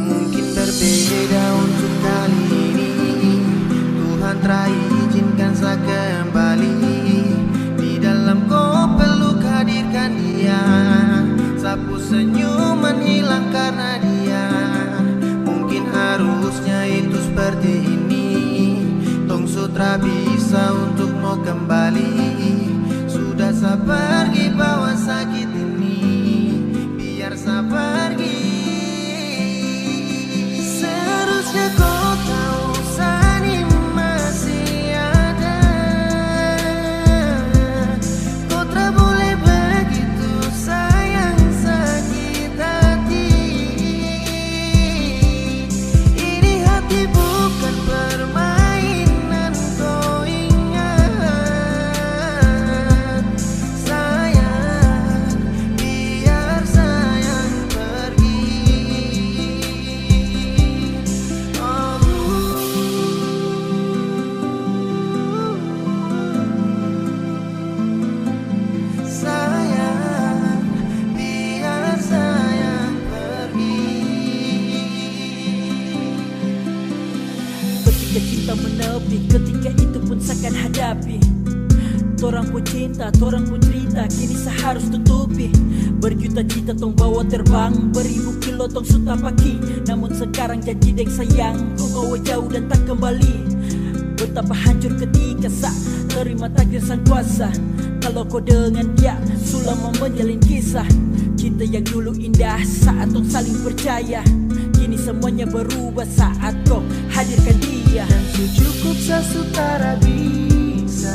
Mungkin berbeda untuk kali ini, Tuhan telah izinkan sa kembali di dalam ko peluk, hadirkan dia. Sa pu senyuman hilang karna dia. Mungkin harusnya itu seperti ini. Tong su tra bisa untuk mo kembali. Sudah sa pergi bawa sakit ini. Biar sa pergi. Seharusnya ko tau sa ni masih ada. Ko tra boleh begitu sayang, sakit hati. Ini hati bukan permainan, ko ingat. Sayang, biar sayang pergi. Oh. Sayang, biar sayang pergi. Ketika cinta menepi, ketika itu pun sa kan hadapi. Torang pung cinta, torang pung cerita, kini sa harus tutupi. Berjuta cinta tong bawa terbang, beribu kilo tong su tapaki. Namun sekarang janji deng sayang, ko bawa jauh dan tak kembali. Betapa hancur ketika sa terima takdir Sang Kuasa. Kalo ko dengan dia su lama menjalin kisah, cinta yang dulu indah saat tong saling percaya, kini semuanya berubah saat ko hadirkan dia. Dan su cukup sa su tara bisa,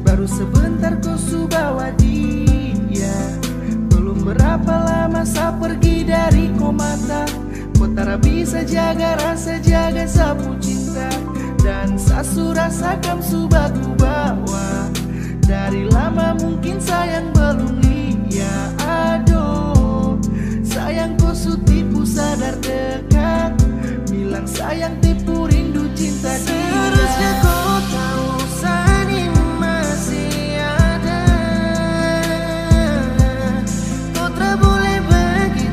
baru sebentar ko su bawa dia. Belum berapa lama sa pergi dari ko mata, ko tara bisa jaga rasa, jaga sa pu cinta. Dan sa su rasa akang su baku bawa. Dari lama mungkin sayang belum lia. Aduh, sayang ko su tipu sadar dekat. Bilang sayang tipu rindu cinta dia. Seharusnya ko tau sa ni masih ada. Ko tra boleh begitu.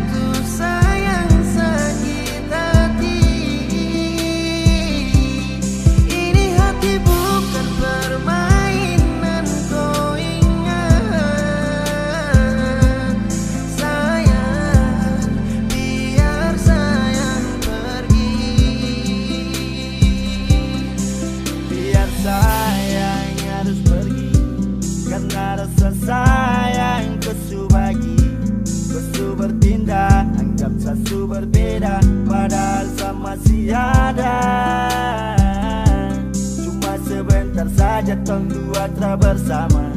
Masih ada, cuma sebentar saja tong dua tra bersama.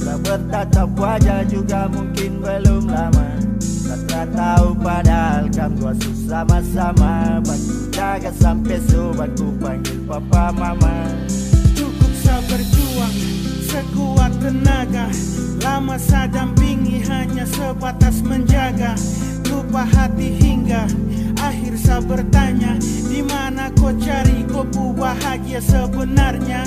Tra bertatap wajah juga mungkin belum lama. Tra, tra tau padahal kam dua su sama-sama. Bantu jaga sampe sobat ku panggil papa mama. Cukup sa berjuang sekuat tenaga, lama sa dampingi hanya sebatas menjaga. Lupa hati hingga akhir sa bertanya, di mana ko cari ko pu bahagia sebenarnya?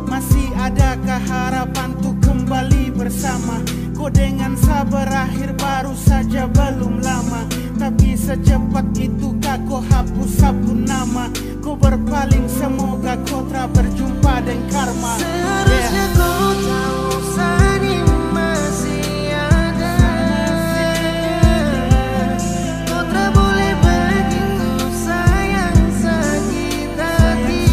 Masih adakah harapan untuk kembali bersama? Ko dengan sa berakhir baru saja belum lama, tapi secepat itukah ko hapus sa pu nama? Ko berpaling, semoga ko tra berjumpa deng karma. Seharusnya ko tau sa ni masih ada. Ko tra boleh begitu sayang, sakit hati.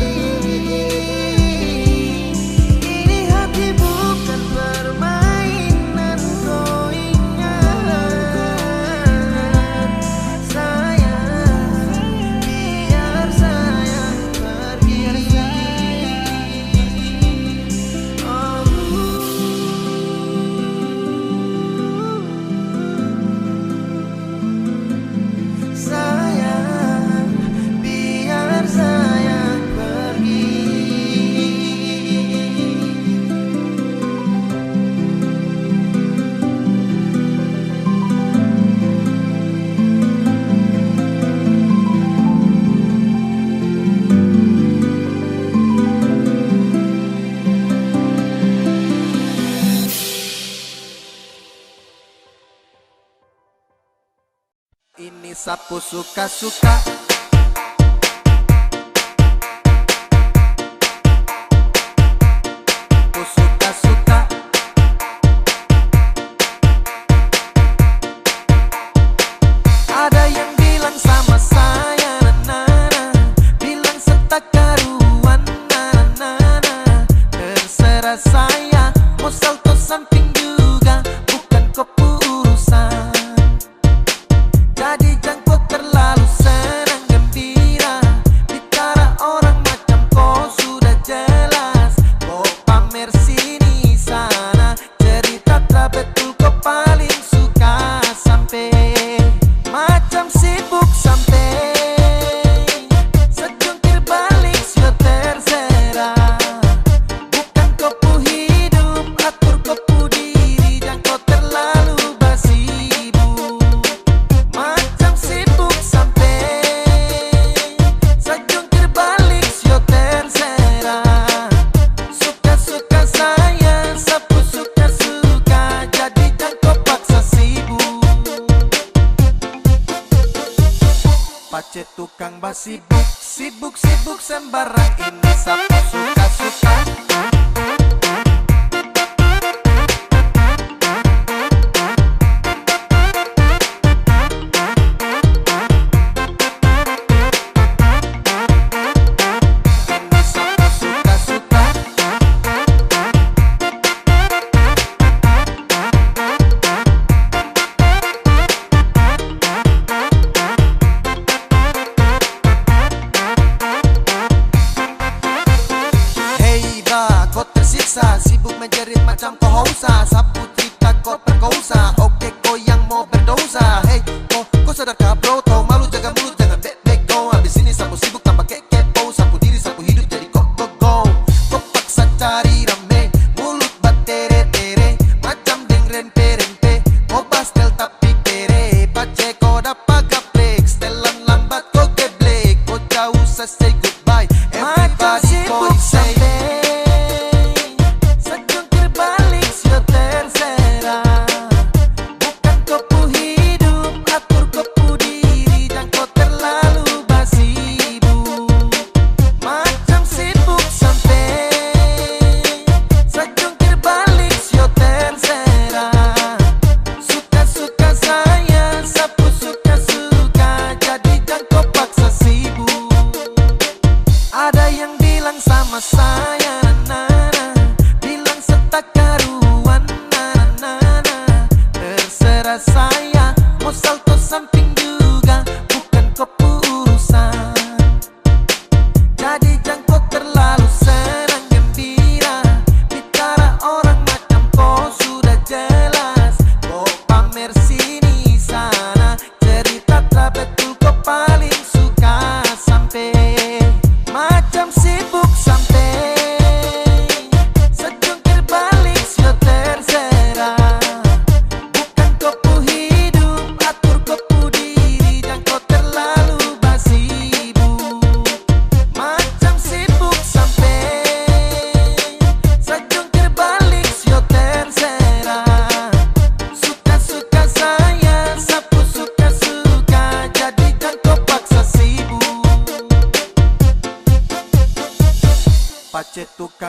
Ini hati bukan permainan, ko ingat. Sayang, biar sayang pergi. Oh. Sayang, biar sayang pergi. Ini sapu suka-suka. Sapu suka-suka. Ada yang bilang sama saya, na, na, na. Bilang sa takaruan, na, na, na, na. Terserah saya, mau salto samping juga, bukan ko pu urusan. Jadi jang ko terlalu senang gembira, bicara orang macam ko sudah jelas, ko pamer sini sana, cerita tra betul ko paling suka sampe macam sibuk sampe. Sa jungkir balik, sio terserah. Bukan ko pu hidup, atur ko pu diri, jang ko terlalu basibuk. Macam sibuk sampe, sa jungkir balik, sio terserah. Suka-suka saya, sapu suka-suka, jadi jang ko paksa sibuk. Pace tukang basibuk, sibuk-sibuk sembarang, ini sapu suka-suka. Ini sapu suka-suka. Hei ba, ko tersiksa, sibuk menjerit macam ko hausa, sapu cerita ko perkosa, oke ko yang mo berdosa. Hei, ko, ko sadar ka bro, tau malu jaga mulut, jangan bek-bek ko, abis ini sapu sibuk tambah ke-, kepo, sapu diri, sapu hidup jadi ko, ko, ko. Ko paksa cari rame, mulut batere-tere, macam deng rempe-rempe, ko bastel tapi kere, pace ko dapa gaplek, stelan lambat ko geblek, ko jauh sa say goodbye, everybody ko say. Sa jungkir balik, sio terserah. Bukan ko pu hidup, atur ko pu diri, jang ko terlalu basibuk. Macam sibuk sampe, sa jungkir balik, sio terserah. Suka-suka saya, sapu suka-suka, jadi jang ko paksa sibuk. Ada yang bilang sama saya, na, na, na, bilang sa takaruan, na, na, na, na. Terserah saya, mau salto samping juga, bukan ko pu urusan.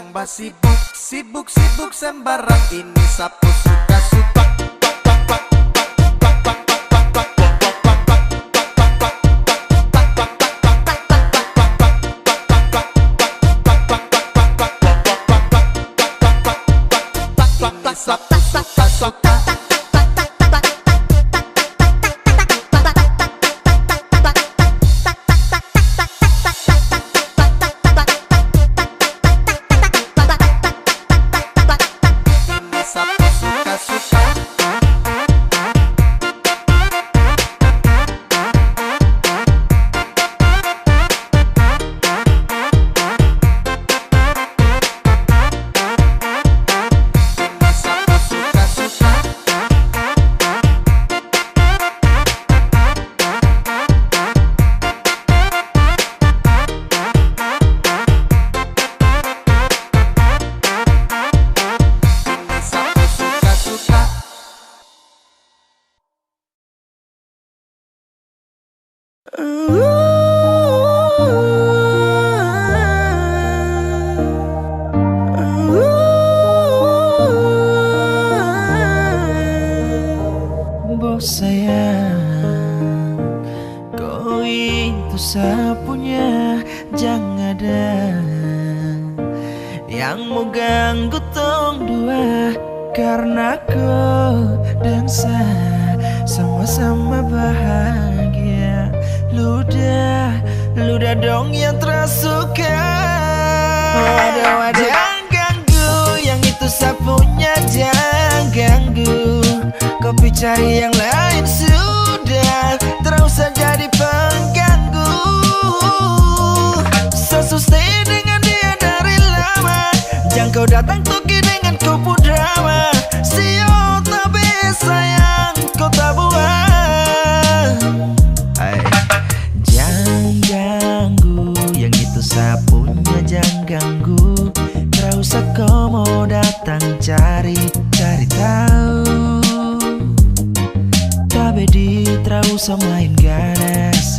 Basibuk, sibuk, sibuk sembarang, ini sapu suka-suka. Ini sapu suka-suka. Bos sayang, ko itu sa punya, jang ada yang mo ganggu tong dua, karna ko deng sa sama-sama bahagia. Luda, luda dong yang tra suka. Waduh, waduh. Jang ganggu, yang itu sa punya, jang ganggu. Ko pi cari yang lain sudah, tra usah jadi pengganggu. Sa su stay dengan dia dari lama. Jang kau datang toki dengan kau pu drama. Sio tabe sayang, kau tabuang. Ay. Jang ganggu, yang itu sa punya, jang ganggu. Tra usah kau mo datang cari, cari tau. Tabe di tra usah main ganas.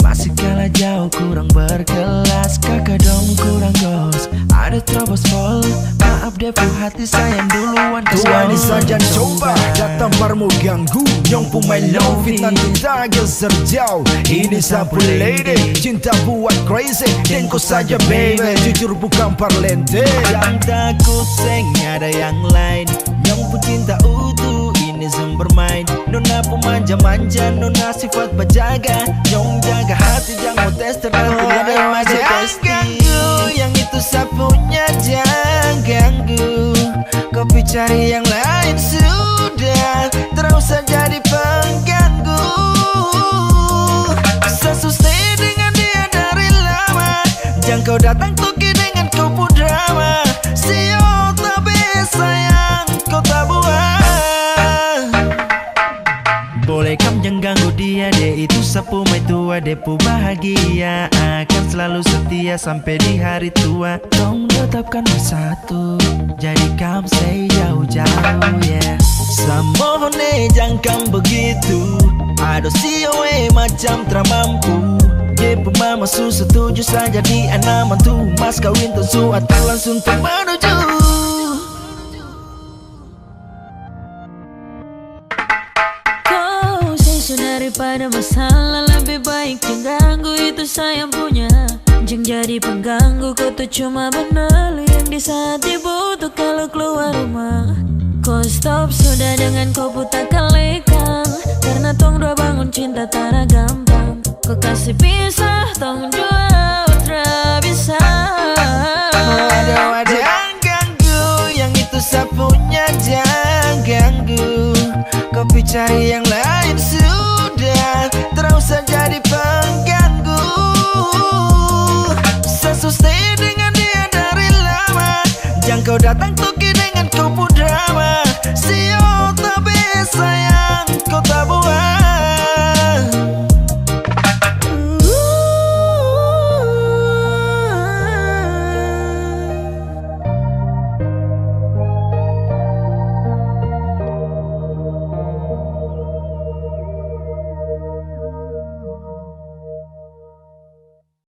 Masih kalah jauh, kurang berkelas. Kaka dong kurang gos. Ada terobos pol. Maaf deh, pu hati sayang duluan. Tuan Isan jang coba datang par mo ganggu. Nyong pu main love, fitnah tu tagal serjau. Ini sa pu lady, cinta buat crazy. Deng ko saja baby, jujur bukan parlente. Jang takut, seng ada yang lain. Nyong pu cinta utuh, ini seng bermain. Nona pu manja-manja, nona sifat bajaga. Nyong jaga hati, jang mo tes terlalu lain. Jang ganggu, yang itu sa punya, jang ganggu. Ko pi cari yang lain sudah, tra usah jadi pengganggu. Sa su stay dengan dia dari lama. Jang kau datang toki dengan kau pu drama. Sio tabe sayang, kau tabuang. Boleh kam jang ganggu dia, dia itu sa pu maitua, dia pu bahagia akan selalu setia sampe di hari tua. Tong tetapkan bersatu, jadi kam sei jauh-jauh, yeah. Sa mohon e, jang kam begitu. Ado sio e macam tra mampu. Dia pu mama su setuju sa jadi ana mantu. Mas kawin tong su atur langsung tong manuju. Kau seng su daripada masalah, lebih baik jang ganggu itu sayang punya. Jang jadi pengganggu, kau tu cuma benalu yang di saat dibutuh kalau keluar rumah. Kau stop sudah dengan kau putar kalekan, karna tong dua bangun cinta tara gampang. Kau kasi pisah tong dua, tra bisa. Waduh, waduh. Jang ganggu, yang itu sa punya, jang ganggu. Ko pi cari yang lain sudah, tra usah jadi pengganggu. Sa su stay dengan dia dari lama. Jang kau datang toki dengan kau pu drama. Sio tabe sayang.